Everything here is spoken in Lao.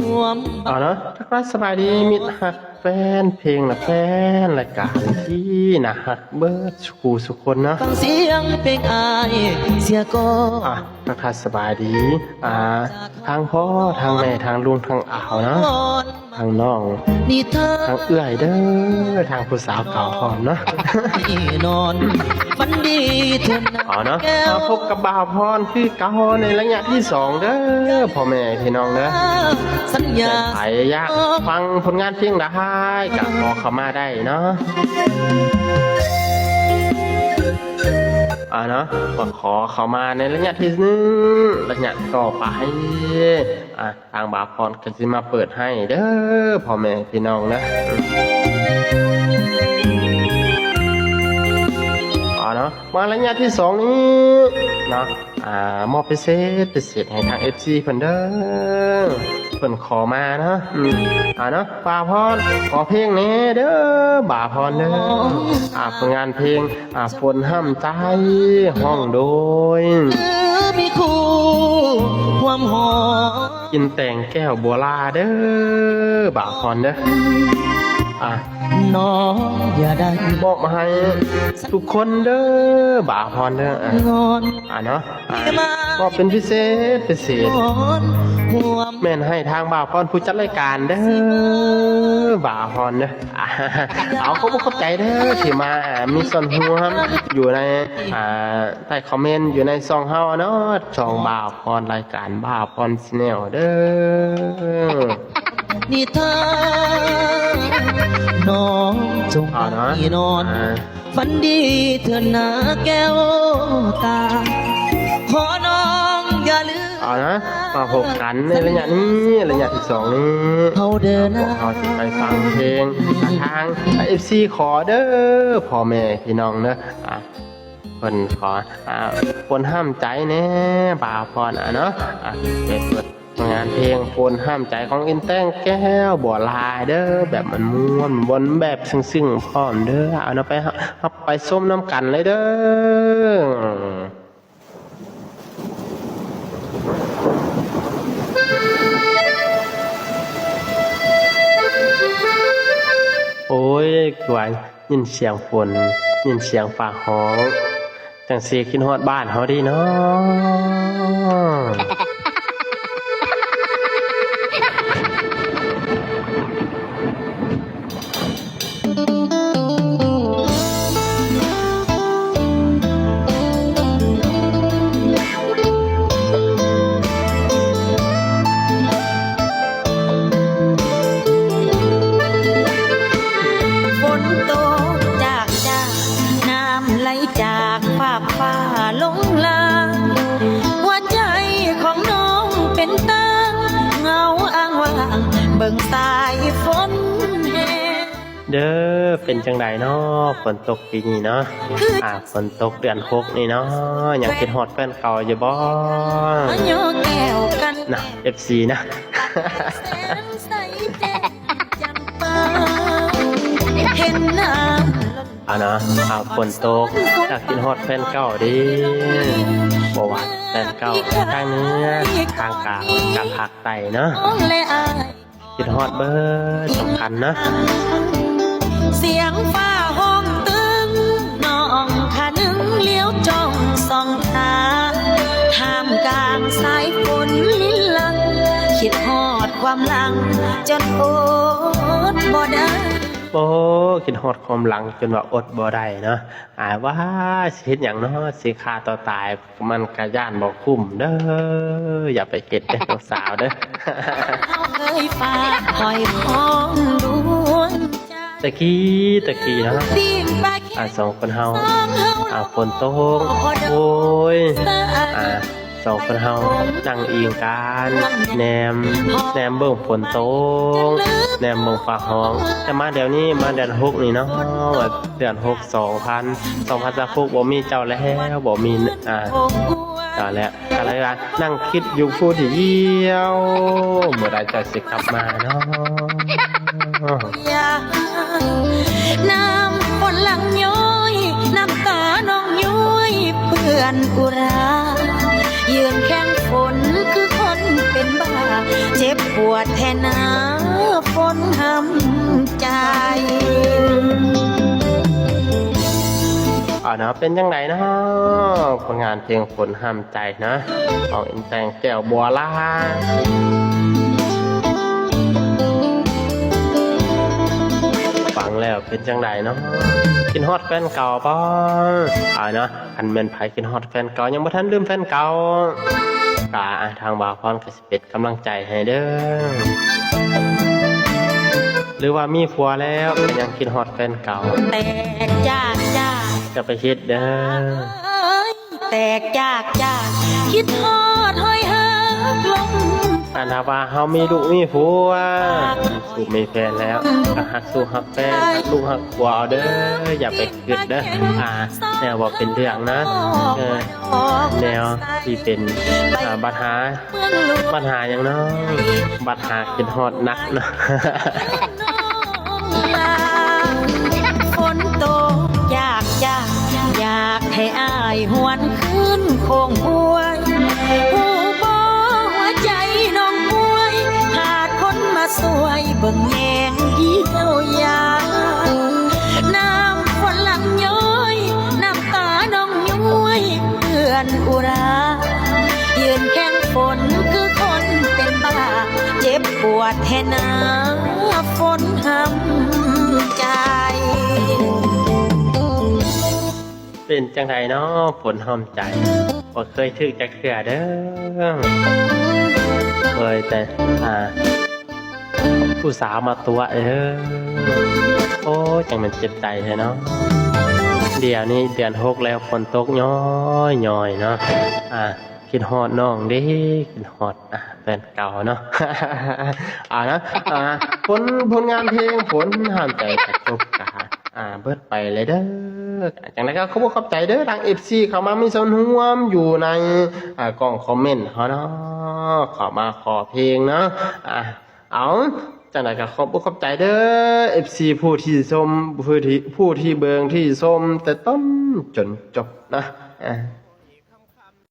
ເອົາເນາະ ທັກທາຍສະບາຍດີມິດຮັກແຟນເພງ ແລະ ແຟນລາຍການທີ່ໜ້າຮັກເບິດສູ່ຄູ່ສູ່ຄົນເນາະ ອ່າ ທັກທາຍສະບາຍດີ ອ່າ ທາງພໍ່ ທາງແມ່ ທາງລຸງ ທາງອາວເນາະ ທາງນ້ອງ ທາງເອື້ອຍເດີ ທາງຜູ້ສາວເກົ່າພ້ອມເນາະ ເອົາເນາະ ມາພົບກັບບ່າວພອນຄືເກົ່າໃນໄລຍະທີສອງເດີ ພໍ່ແມ່ພີ່ນ້ອງເດີ ໃຜຢາກຟັງຜົນງານເພງໃດກະຂໍເຂົ້າມາໄດ້ເນາະ ອ່າເນາະ ກໍຂໍເຂົ້າມາໃນໄລຍະທີໜຶ່ງ ໄລຍະຕໍ່ໄປ ອ່າ ທາງບ່າວພອນກໍຊິມາເປີດໃຫ້ເດີ ພໍ່ແມ່ພີ່ນ້ອງເດີ ອ່າເນາະ ມາໄລຍະທີສອງນີ້ເນາະ ອ່າ ມອບພິເສດ ພິເສດໃຫ້ທາງເອັຟຊີເພິ່ນເດີ ເພິ່ນຂໍມາເນາະ ອືມ ອ່າເນາະ ບ່າວພອນ ຂໍເພງແດ່ເດີ ບ່າວພອນເດີ ອ່າ ຜົນງານເພງ ອ່າ ຝົນຫ້າມໃຈ ຮ້ອງໂດຍ ກິນແຕ່ງແກ້ວບົວລາເດີ ບ່າວພອນເດີ ອ່າ ມອບໃຫ້ທຸກຄົນເດີ ບ່າວພອນເດີ ອ່າ ອ່າເນາະ ອ່າ ມອບເປັນພິເສດ ພິເສດ ແມ່ນໃຫ້ທາງບ່າວພອນຜູ້ຈັດລາຍການເດີ ບ່າວພອນເດີ ອ່າ ເອົາ ຂອບອົກຂອບໃຈເດີ ທີ່ມາ ອ່າ ມີສ່ວນຮ່ວມຢູ່ໃນ ອ່າ ໃຕ້ຄອມເມັນຢູ່ໃນຊ່ອງເຮົາເນາະ ຊ່ອງບ່າວພອນ ລາຍການບ່າວພອນ Channel ເດີ ເອົາເນາະ ອ່າ ຝັນດີເທີນນາແກ້ວຕາ ຂໍນ້ອງຢ່າລືມ ເອົານະ ມາພົບກັນໃນໄລຍະນີ້ ໄລຍະທີສອງນີ້ ເຮົາເດີນ ພວກເຮົາຊິໄປຟັງເພງ ທາງເອັຟຊີຂໍເດີ ພໍ່ແມ່ພີ່ນ້ອງເດີ ອ່າ ເພິ່ນຂໍ ອ່າ ຝົນຫ້າມໃຈແດ່ ບ່າວພອນ ອ່າເນາະ ອ່າ ເປີດ ງານເພງຝົນຫ້າມໃຈຂອງອິນແຕ້ງແກ້ວບົວລາເດີ ແບບມ່ວນໆ ແບບຊຶ້ງໆ ພ້ອມເດີ ເອົານຳໄປ ເຮົາໄປຊົມນຳກັນເລີຍເດີ ໂອ້ຍ ກວາຍ ຍິນສຽງຝົນ ຍິນສຽງຟ້າຮ້ອງ ຈັ່ງຊິຄິດຮອດບ້ານເຮົາເດເນາະ. ຝົນຕົກຈາກຈາ ນ້ຳໄຫຼຈາກຟາກຟ້າລົງຫຼາຍ ຫົວໃຈຂອງນ້ອງເປັນຕາເຫງົາອ້າງວ້າງ ເບິ່ງສາຍຝົນແຫ້ງ. ເດີ ເປັນຈັ່ງໃດເນາະ ຝົນຕົກປີນີ້ເນາະ ອ່າ ຝົນຕົກເດືອນຫົກນີ້ເນາະ ຍັງຄິດຮອດແຟນເກົ່າຢູ່ບໍ່ ນະ ເອັຟຊີນະ ເອົາເນາະ ອ່າ ຝົນຕົກ ຢາກຄິດຮອດແຟນເກົ່າເດ້ ບໍ່ວ່າແຟນເກົ່າທາງເໜືອ ທາງກາງ ທາງພາກໃຕ້ເນາະ. ຄິດຮອດເບີດສຳຄັນເນາະ ສຽງຟ້າຮ້ອງຕຶງ ນ້ອງຄະນຶງຫຼຽວຈ້ອງສ່ອງຕາ ທ່າມກາງສາຍຝົນລິນຫຼັ່ງ ຄິດຮອດຄວາມຫຼັງຈົນອົດບໍ່ໄດ້. ໂອ້ ຄິດຮອດຄວາມຫຼັງຈົນວ່າອົດບໍ່ໄດ້ເນາະ ອ່າ ວ່າຊິເຮັດຫຍັງເນາະ ຊິຂ້າຕົວຕາຍ ມັນກະຢ້ານບໍ່ຄຸ້ມເດີ ຢ່າໄປເຮັດເດີນ້ອງສາວເດີ. ຕະກີ້ ຕະກີ້ເນາະ ອ່າ ສອງຄົນເຮົາ ອ່າ ຝົນຕົກ ໂອ້ຍ ອ່າ ສອງຄົນເຮົານັ່ງອີງກັນ ແນມ ແນມເບິ່ງຝົນຕົກ ແນມເບິ່ງຟ້າຮ້ອງ ແຕ່ມາດຽວນີ້ ມາເດືອນຫົກນີ້ເນາະ ເດືອນຫົກ ສອງພັນ ສອງພັນຊາວຫົກ ບໍ່ມີເຈົ້າແລ້ວ ບໍ່ມີ ອ່າ ເຈົ້າແລ້ວ ກະເລີຍວ່ານັ່ງຄິດຢູ່ຜູ້ດຽວ ເມື່ອໃດເຈົ້າຊິກັບມາເນາະ. ນ້ຳຝົນຫຼັ່ງຍ້ອຍ ນ້ຳຕານ້ອງຍ້ອຍເປື້ອນອຸຣາ ຢືນແຂງຝົນຄືຄົນເປັນບ້າ ເຈັບ ປວດແທ້ນາ ຝົນຫ້ຳໃຈ. ເອົາເນາະ ເປັນຈັ່ງໃດເນາະ ຜົນງານເພງຝົນຫ້ຳໃຈເນາະ ຂອງອິນແຕງ ແກ້ວບົວລາ. ຟັງແລ້ວເປັນຈັ່ງໃດເນາະ ຄິດຮອດແຟນເກົ່າບໍ່? ເອົາເນາະ ຄັນແມ່ນໃຜຄິດຮອດແຟນເກົ່າ ຍັງບໍ່ທັນລືມແຟນເກົ່າ ກະ ອາ ທາງບ່າວພອນກະຊິເປັນກຳລັງໃຈໃຫ້ເດີ້. ຫຼືວ່າມີຜົວແລ້ວກະຍັງຄິດຮອດແຟນເກົ່າ ແຕກຈາກຈາກ ຢ່າໄປຄິດເດີ້ ເອີຍ ແຕກຈາກຈາກ ຄິດຮອດຫ້ອຍເຫີກລົມ. ອັນຖ້າວ່າເຮົາມີລູກມີຜົວ ມີລູກມີແຟນແລ້ວ ກະຮັກລູກຮັກແຟນ ຮັກລູກຮັກຜົວເອົາເດີ້ ຢ່າໄປຄິດເດີ້ ອາ ແນວບໍ່ເປັນເລື່ອງນະ ເອີ ແນວທີ່ເປັນ ອາ ບັນຫາ ບັນຫາຫຍັງເນາະ ບັນຫາຄິດຮອດໜັກເນາະ. ຝົນຕົກຈາກຈາກ ຢາກໃຫ້ອ້າຍຫວນຄືນໂຄ້ງຫ້ວຍ ຮູ້ບໍ່ຫົວໃຈນ້ອງປ່ວຍ ຂາດຄົນມາຊ່ວຍເບິ່ງແຍງຢ້ຽວຢາ ນ້ຳຝົນຫຼັ່ງຍ້ອຍ ນ້ຳຕານ້ອງຍ້ວຍເປື້ອນອຸຣາ ຢືນແຂ່ງຝົນຄືຄົນເປັນບ້າ ເຈັບປວດແທ້ນາ ຝົນຫ້ຳໃຈ. ເປັນຈັ່ງໃດເນາະ ຝົນຫ້ຳໃຈ ບໍ່ເຄີຍຖືກຈັກເທື່ອເດີ້ ເຄີຍແຕ່ ອາ ຜູ້ສາວມາຕົວະເດີ້ ໂອ້ຍ ຈັ່ງແມ່ນເຈັບໃຈແທ້ເນາະ. ດຽວນີ້ເດືອນຫົກແລ້ວ ຝົນຕົກຍ້ອຍໆເນາະ ອາ ຄິດຮອດນ້ອງເດ້ ຄິດຮອດ ອາ ແຟນເກົ່າເນາະ. ເອົານະ ອາ ຜົນ ຜົນງານເພງຝົນຫ້ຳໃຈກະຈົບກະ ອາ ເບິດໄປແລ້ວເດີ້. ຈັ່ງໃດກະຂອບອົກຂອບໃຈເດີ້ ທາງເອັຟຊີເຂົ້າມາມີສ່ວນຮ່ວມຢູ່ໃນ ອາ ກ່ອງຄອມເມັນເຮົາເນາະ ເຂົ້າມາຂໍເພງເນາະ ອາ ເອົາ ຈັ່ງໃດກະຂອບອົກຂອບໃຈເດີ້ ເອັຟຊີ ຜູ້ທີ່ຊົມ ຜູ້ທີ່ ຜູ້ທີ່ເບິ່ງທີ່ຊົມແຕ່ຕົ້ນຈົນຈົບເນາະ ອາ.